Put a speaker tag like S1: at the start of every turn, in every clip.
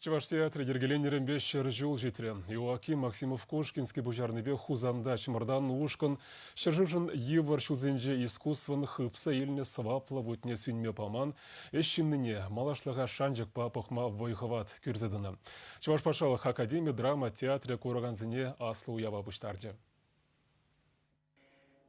S1: Чӑваш театрӗ йӗркеленнӗренпе 100 ҫул ҫитрӗ. Иоаким Максимов-Кошкинский пуҫарнипе Хусанта чӑмӑртаннӑ ушкӑн ҫӗршывшӑн йывӑр ҫулсенче искусствӑн хыпса илнӗ сӑваплӑ вутне сӳнме паман ӗҫ ҫыннине малашлӑха шанчӑкпа пӑхма вӑй-хӑват кӳрсе тӑнӑ. Чӑваш патшалӑх академи драма театрӗ куракансене аслӑ уява пуҫтарчӗ.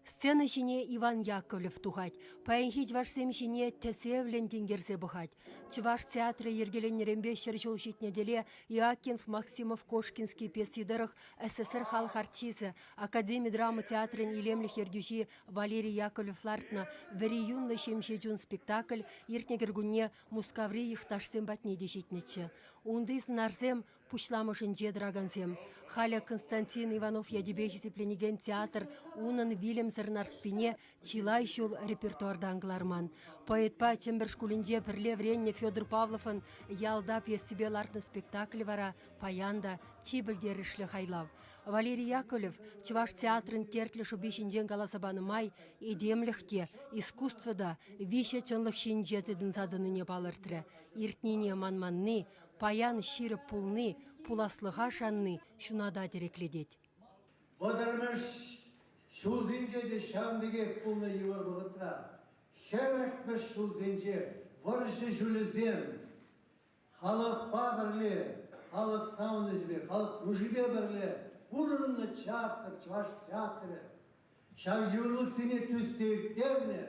S2: Сцена ҫине Иван Яковлев тухать. Паянхи чӑвашсем ҫине тӗсевлӗн тинкерсе пӑхать. Чӑваш театрӗ йӗркеленнӗренпе 100 ҫул ҫитнӗ тӗле Иакинф Максимов-Кошкинский пьеси тӑрӑх СССР халӑх артисчӗ, академи драма театрӗн илемлӗх ертӳҫи Валерий Яковлев лартнӑ «Вӗри юнлӑ ҫемҫе чун» спектакль иртнӗ кӗркунне Мускаври йӑхташсем патне те ҫитнӗччӗ. Унти сӑнарсем пуҫламӑшӗнче тӑракансем. Халӗ Константин Иванов ячӗпе хисепленекен театр унӑн вилӗмсӗр Нарспине чылай ҫул репертуартан кӑларман. Поэтпа Чӗмпӗр шкулӗнче пӗрле вӗреннӗ Федор Павловӑн «Ялта» пьесипе лартнӑ спектаклӗ вара паян та чи пӗлтерӗшлӗ хайлав. Валерий Яковлев чӑваш театрӗн тертлӗ шӑпи ҫинчен каласа панӑ май этемлӗх те, искусство та виҫӗ чӑнлӑх ҫинче тытӑнса тӑнине палӑртрӗ. Иртнине манманни, Паян ҫирӗп пулни, пуласлӑха шанни ҫуната тӗреклетет.
S3: Вӑтӑрмӗш ҫулсенче те ҫавӑн пекех пулнӑ йывӑр вӑхӑтра. Хӗрӗхмӗш ҫулсенче вӑрҫӑ ҫулӗсем халӑхпа пӗрле, халӑх савӑнӑҫӗпе, халӑх нушипе пӗрле пурӑннӑ театр, чӑваш театрӗ. Ҫав йывӑрлӑхсене тӳссе ирттернӗ,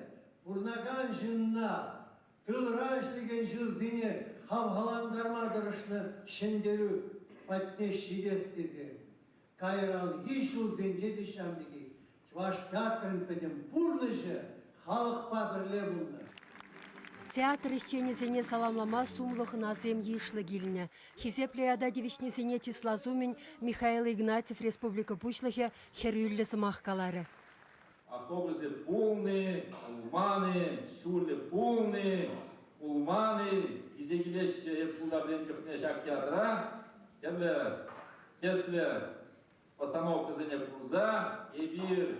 S3: пурӑнакан ҫынна Тылра ӗҫлекен ҫынсене хавхалантарма тӑрӑшнӑ Ҫӗнтерӳ патне ҫитес тесе. Кайранхи ҫулсенче те ҫав пекех Чӑваш театрӗн пӗтӗм пурнӑҫӗ халӑхпа пӗрле пулнӑ.
S2: Театр ӗҫченӗсене саламлама сумлӑ хӑнасем йышлӑ килнӗ. Хисеплӗ ята тивӗҫнисене чыслас умӗн Михаил Игнатьев республика Пуҫлӑхӗ хӗрӳллӗ сӑмах каларӗ.
S4: Автобусӗ пулни, пулман-и, ҫулӗ пулни, пулман-и, илсе килеҫҫӗ эп шкулта вӗреннӗ чухне ҫак театра тӗрлӗ тӗслӗ постановкӑсене курса эпир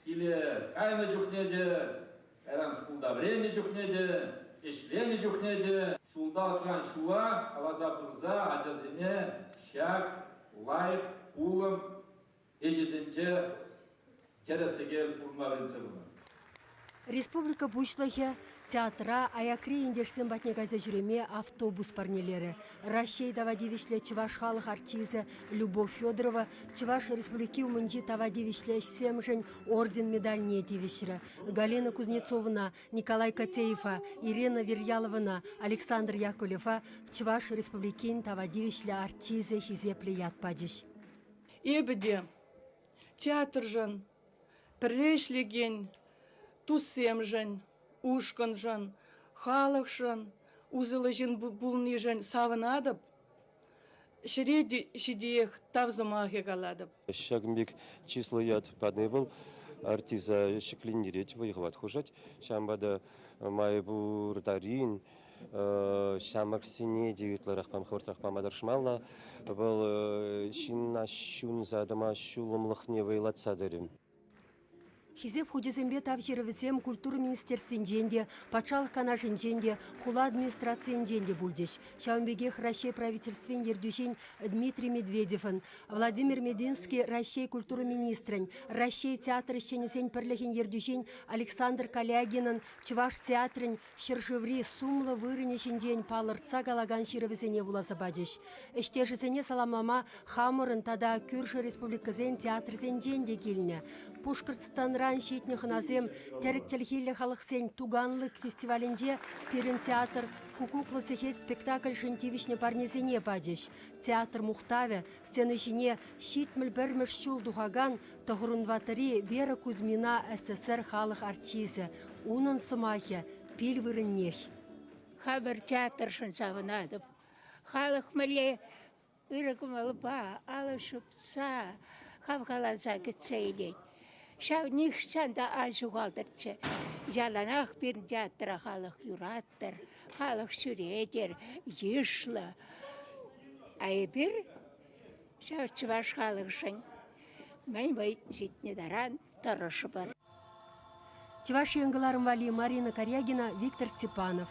S4: киле кайнӑ чухне те, кайран шкулта вӗреннӗ чухне те, ӗҫленӗ чухне те ҫулталӑкран ҫула каласа пырса ачасене ҫак лайӑх пулӑм ӗҫӗсенче тӗрӗс-тӗкел пурӑнма вӗрентсе пынӑ.
S2: Республика Пуҫлӑхӗ театра аякри ентешсем патне кайса ҫӳреме автобус парнелерӗ. Раҫҫей тава тивӗҫлӗ чӑваш халӑх артисчӗ Любовь Федорова Чӑваш Республики умӗнчи тава тивӗҫлӗ ӗҫсемшӗн орден медальне тивӗҫрӗ. Галина Кузнецовӑна, Николай Котеева, Ирина Верьяловӑна, Александр Яковлева Чӑваш Республикин тава тивӗҫлӗ артисчӗ хисеплӗ ят пачӗҫ.
S5: Эпӗ те театршӑн, пӗрле ӗҫлекен туссемшӗн, ушкӑншӑн, халӑхшӑн усӑллӑ ҫын пулнишӗн савӑнатӑп. Ҫӗре ҫитиех тав сӑмахӗ калатӑп.
S6: Ҫакӑн пек чыслӑ ят пани вӑл артиста ҫӗклентерет, вӑй-хӑват хушать. Ҫавӑнпа та май пур тарин ҫамрӑксене те ытларах хӑвӑртрах пама тӑрӑшмалла. Вӑл ҫынна ҫунса тӑма ҫулӑмлӑхне вӑйлатса тӑрӗ.
S2: Хисеп хучӗсемпе тав ҫырӑвӗсем культура министерствинчен те, патшалӑх канашӗнчен те, хула администрацийӗнчен те пулчӗҫ. Ҫавӑн пекех Раҫҫей правительствин ертӳҫин Дмитрий Медведевӑн, Владимир Мединский Раҫҫей культура министрӗн, Раҫҫей театр ӗҫченӗсен пӗрлӗхӗн ертӳҫин Александр Калягинӑн Чӑваш театрӗн ҫӗршыври сумлӑ вырӑнӗ ҫинчен палӑртса калакан ҫырӑвӗсене вуласа пачӗҫ. Ӗҫтешӗсене саламлама хамӑрӑн тата кӳршӗ республикӑсен театрӗсенчен те килнӗ. Пушкӑртстанран ҫитнӗ хӑнасем тӗрӗк чӗлхиллӗ халӑхсен Туганлык фестивалӗнче пирӗн театр Куккуклӑ сехет спектакльшӗн тивӗҫнӗ парнесене пачӗҫ. Театр мухтавӗ сцена ҫине 71-мӗш ҫул тухакан Тӑхӑрунваттӑри Вера Кузьмина СССР халӑх артисчӗ. Унӑн сӑмахӗ пил вырӑннех.
S7: Хамӑр театршӑн савӑнатӑп. Халӑх мӗнле ырӑ кӑмӑлпа алӑ ҫупса хавхаланса кӗтсе илет. Ҫав нихҫан та ан ҫухалтӑрччӗ. Яланах пирӗн театра халӑх юраттӑр, халӑх ҫӳретӗр, йышлӑ. А эпир ҫав чӑваш халӑхшӗн мӗн вӑй ҫитнӗ таран тӑрӑшӑпӑр.
S2: Чӑваш Ен кӑларӑм валли Марина Карягина, Виктор Степанов.